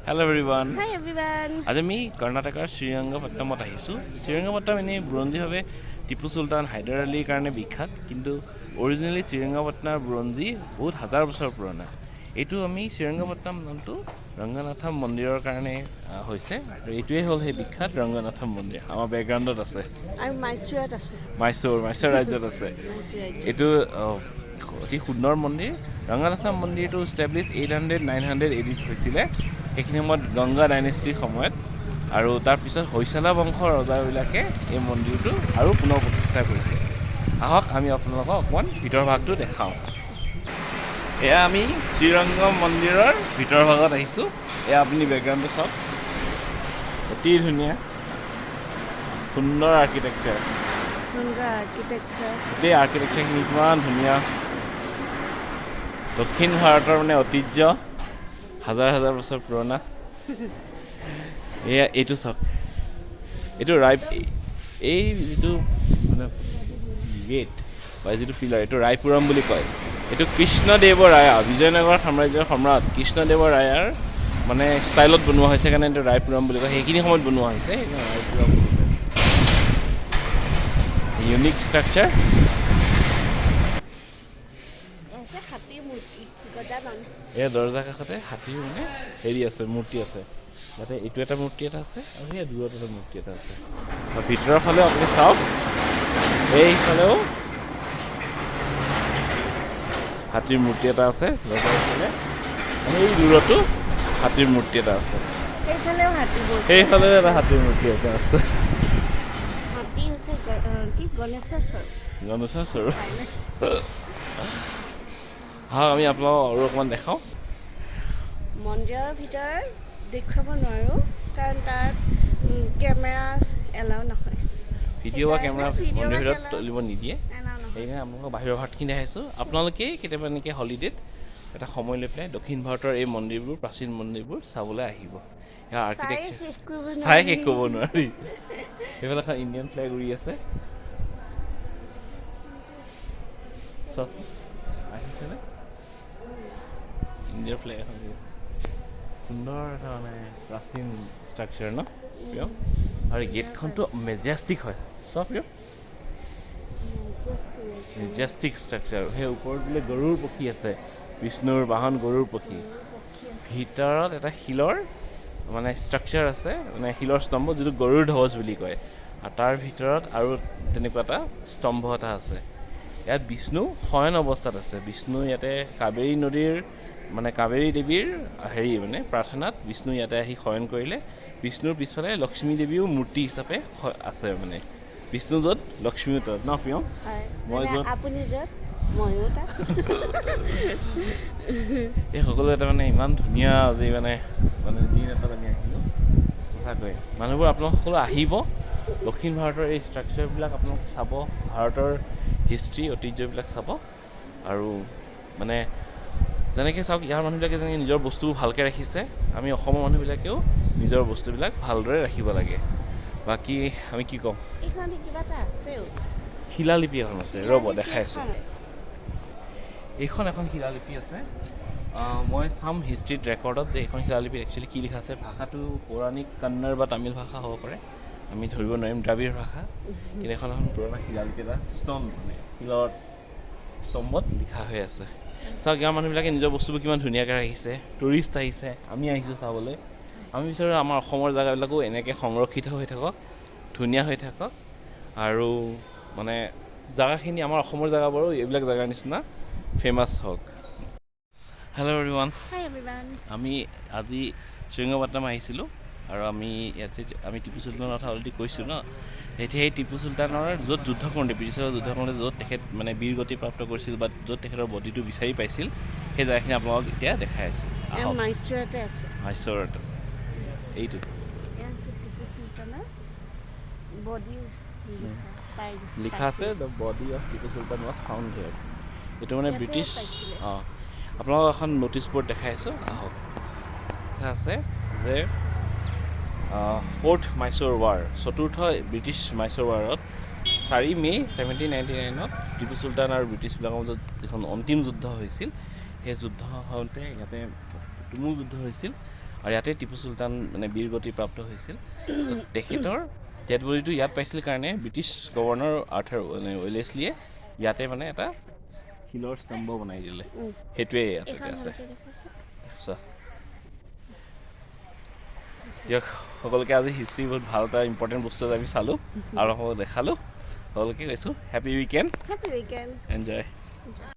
Hello everyone. Hi everyone. আজি আমি কৰ্ণাটকাৰ শ্ৰীৰংগপট্টমত আহিছোঁ। শ্ৰীৰংগপট্টম এনেই বুৰঞ্জীভাৱে টিপু চুলতান, হায়দৰ আলীৰ কাৰণে বিখ্যাত, কিন্তু অৰিজিনেলি শ্ৰীৰংগপট্টমৰ বুৰঞ্জী বহুত হাজাৰ বছৰ পুৰণা। এইটো আমি শ্ৰীৰংগপট্টম নামটো ৰংগনাথম মন্দিৰৰ কাৰণে হৈছে আৰু এইটোৱেই হ'ল সেই বিখ্যাত ৰংগনাথম মন্দিৰ, আমাৰ বেকগ্ৰাউণ্ডত আছে। আৰু মাইচুৰত আছে। মাইচুৰ মাইচুৰ ৰাজ্যত আছে। মাইচুৰ ৰাজ্য। এইটো অতি সুন্দৰ মন্দিৰ। ৰংগনাথম মন্দিৰটো ইষ্টাব্লিছ 800, 900 এডিত হৈছিলে, সেইখিনি সময়ত গংগা ডাইনেষ্টিৰ সময়ত। আৰু তাৰপিছত হৈশলা বংশৰ ৰজাবিলাকে এই মন্দিৰটো আৰু পুনৰ প্ৰতিষ্ঠা কৰিছিলে। আহক, আমি আপোনালোকক অকণমান ভিতৰ ভাগটো দেখাওঁ। এয়া আমি শ্ৰীৰংগ মন্দিৰৰ ভিতৰ ভাগত আহিছোঁ। এয়া আপুনি বেকগ্ৰাউণ্ডটো চাওক, অতি ধুনীয়া, সুন্দৰ আৰ্কিটেকচাৰ। সুন্দৰ আৰ্কিটেকচাৰ। গোটেই আৰ্কিটেকচাৰখিনি কিমান ধুনীয়া। দক্ষিণ ভাৰতৰ মানে ঐতিহ্য, হাজাৰ হাজাৰ বছৰ পুৰণা। এয়া এইটো চাওক, এইটো ৰায়, এই যিটো মানে গেট বা যিটো পিলাৰ, এইটো ৰায়পুৰম বুলি কয়। এইটো কৃষ্ণদেৱ ৰায়া, বিজয়নগৰ সাম্ৰাজ্যৰ সম্ৰাট কৃষ্ণদেৱ ৰায়াৰ মানে ষ্টাইলত বনোৱা হৈছে কাৰণে এইটো ৰায়পুৰম বুলি কয়। সেইখিনি সময়ত বনোৱা হৈছে, সেইকাৰণে ৰায়পুৰম বুলি কয়। Unique structure. আছে হাতীৰ মূৰ্তি, গজানন। এই দৰ্জাৰ কাষতে হাতীৰ মানে হেৰি আছে, মূৰ্তি আছে। ইয়াতে এইটো এটা মূৰ্তি এটা আছে আৰু সেই দূৰত এটা মূৰ্তি এটা আছে। আৰু ভিতৰৰ ফালেও আপুনি চাওক, এইফালেও হাতীৰ মূৰ্তি এটা আছে দৰ্জাৰ ফালে, আৰু এই দূৰতো হাতীৰ মূৰ্তি এটা আছে। সেইফালেও হাতী মূৰ্তি। সেইফালেও এটা হাতীৰ মূৰ্তি এটা আছে। হাতী হৈছে কি, গণেশৰ স্বৰূপ। গণেশৰ স্বৰূপ। আহক, আমি আপোনালোকক আৰু অকণমান দেখাওঁ। মন্দিৰৰ ভিতৰত দেখুৱাব নোৱাৰোঁ, কাৰণ তাত কেমেৰা এলাউ নহয়। ভিডিঅ' বা কেমেৰা সেইকাৰণে ভিডিঅ' বা মন্দিৰৰ ভিতৰত কেমেৰা তুলিব নিদিয়ে। এলাউ নহয়। সেইকাৰণে আপোনালোকক বাহিৰৰ ভাগখিনি দেখাইছোঁ। আপোনালোকে কেতিয়াবা এনেকৈ হলিডেত এটা সময় লৈ পেলাই দক্ষিণ ভাৰতৰ এই মন্দিৰবোৰ, প্ৰাচীন মন্দিৰবোৰ চাবলৈ আহিব। ইয়াৰ চাই আৰ্কিটেকচাৰ শেষ কৰিব চাই নোৱাৰি। শেষ কৰিব নোৱাৰি। সেইফালে এখন ইণ্ডিয়ান ফ্লেগ উৰি আছে। চোৱাচোন, আহিছেনে? ইণ্ডিয়াৰ ফ্লেগ এখন উৰি আছে। সুন্দৰ এটা মানে প্ৰাচীন ষ্ট্ৰাকচাৰ ন প্ৰিয়? আৰু গেটখনটো মেজেষ্টিক হয়, চোৱা প্ৰিয়। Majestic আছে। Majestic structure. সেই ওপৰত বোলে গৰুৰ পক্ষী আছে, বিষ্ণুৰ বাহন গৰুৰ পক্ষী। পক্ষী আছে। ভিতৰত এটা শিলৰ মানে ষ্ট্ৰাকচাৰ আছে, মানে শিলৰ স্তম্ভ, যিটো গৰুৰ ধ্বজ বুলি কয়। আৰু তাৰ ভিতৰত আৰু তেনেকুৱা এটা স্তম্ভ এটা আছে। ইয়াত বিষ্ণু শয়ন অৱস্থাত আছে। বিষ্ণু ইয়াতে কাবেৰী নদীৰ মানে কাবেৰী দেৱীৰ হেৰি মানে প্ৰাৰ্থনাত বিষ্ণু ইয়াতে আহি শয়ন কৰিলে। বিষ্ণুৰ পিছফালে লক্ষ্মী দেৱীও মূৰ্তি হিচাপে আছে। মানে বিষ্ণু য'ত, লক্ষ্মীও ত'ত ন প্ৰিয়? হয়। মই মানে আপুনি য'ত, ময়ো তাত। এই সকলো এটা মানে ইমান ধুনীয়া। আজি মানে মানে দিন এটাত আমি আহিলোঁ সঁচাকৈ। মানুহবোৰ, আপোনালোক সকলো আহিব, দক্ষিণ ভাৰতৰ এই ষ্ট্ৰাকচাৰবিলাক আপোনালোকে চাব, ভাৰতৰ হিষ্ট্ৰী, ঐতিহ্যবিলাক চাব। আৰু মানে যেনেকৈ চাওক, ইয়াৰ মানুহবিলাকে যেনেকৈ নিজৰ বস্তুবোৰ ভালকৈ ৰাখিছে, আমি অসমৰ মানুহবিলাকেও নিজৰ বস্তুবিলাক ভালদৰে ৰাখিব লাগে। বাকী আমি কি ক'ম? এইখনতে কিবা এটা আছেও। শিলালিপি এখন আছে, ৰ'ব, শিলালিপি দেখাই আছোঁ। এখন। এইখন এখন শিলালিপি আছে। মই চাম হিষ্ট্ৰীত, ৰেকৰ্ডত যে এইখন শিলালিপিত একচুৱেলি কি লিখা আছে। ভাষাটো পৌৰাণিক কন্নড় বা তামিল ভাষা হ'ব পাৰে, আমি ধৰিব নোৱাৰিম, দ্ৰাবিড় ভাষা। কিন্তু এখন এখন পুৰণা শিলালিপি এটা স্তম্ভ, মানে শিলৰ স্তম্ভত লিখা হৈ আছে। চাওক, ইয়াৰ মানুহবিলাকে নিজৰ বস্তুবোৰ কিমান ধুনীয়াকৈ ৰাখিছে। টুৰিষ্ট আহিছে, আমি আহিছোঁ চাবলৈ। আমি বিচাৰোঁ আমাৰ অসমৰ জেগাবিলাকো এনেকৈ সংৰক্ষিত হৈ থাকক, ধুনীয়া হৈ থাকক আৰু মানে জেগাখিনি, আমাৰ অসমৰ জেগাবোৰো এইবিলাক জেগাৰ নিচিনা ফেমাছ হওক। Hello everyone. Hi everyone. আমি আজি শ্ৰীৰংগপট্টনম আহিছিলোঁ আৰু আমি ইয়াতে আমি টিপু চুলতানৰ কথা অলৰেডি কৈছোঁ ন। এতিয়া সেই টিপু চুলতানৰ য'ত যুদ্ধ কৰোঁতে, ব্ৰিটিছৰ যুদ্ধ কৰোঁতে য'ত তেখেত মানে বীৰগতি প্ৰাপ্ত কৰিছিল বা য'ত তেখেতৰ বডিটো বিচাৰি পাইছিল, সেই জেগাখিনি আপোনালোকক এতিয়া দেখাই আছোঁ। এওঁ আহক। মাইচুৰতে আছে। মাইচুৰত আছে এইটো। এয়া হৈছে টিপু চুলতানৰ বডি পাই গৈছে। লিখা আছে, "The body of Tipu Sultan was found here." এইটো মানে ইয়াতে ব্ৰিটিছ পাইছিলে। অঁ, আপোনালোকক এখন ন'টিছ বৰ্ড দেখাই আছোঁ, আহক। লিখা আছে যে ফ'ৰ্থ মাইচুৰ ৱাৰ, চতুৰ্থ ব্ৰিটিছ মাইচুৰ ৱাৰত 4 মে' 1799ত টিপু চুলতান আৰু ব্ৰিটিছবিলাকৰ মাজত যিখন অন্তিম যুদ্ধ হৈছিল, সেই যুদ্ধ হওঁতে ইয়াতে তুমুল যুদ্ধ হৈছিল। আৰু ইয়াতে টিপু চুলতান মানে বীৰগতি প্ৰাপ্ত হৈছিল। So, তেখেতৰ ডেড বডিটো ইয়াত পাইছিল কাৰণে ব্ৰিটিছ গভৰ্ণৰ আৰ্থাৰ মানে ৱেলেছলিয়ে ইয়াতে মানে এটা শিলৰ স্তম্ভ বনাই দিলে। সেইটোৱে ইয়াতে এইখন আছে। ভালকে দেখাইছে। চোৱা। দিয়ক সকলোকে, আজি হিষ্ট্ৰী বহুত ভাল এটা ইম্পৰ্টেণ্ট বস্তু এটা আমি চালোঁ আৰু সকলোকে দেখালোঁ। সকলোকে কৈছোঁ, happy weekend. Happy weekend. Enjoy. Enjoy.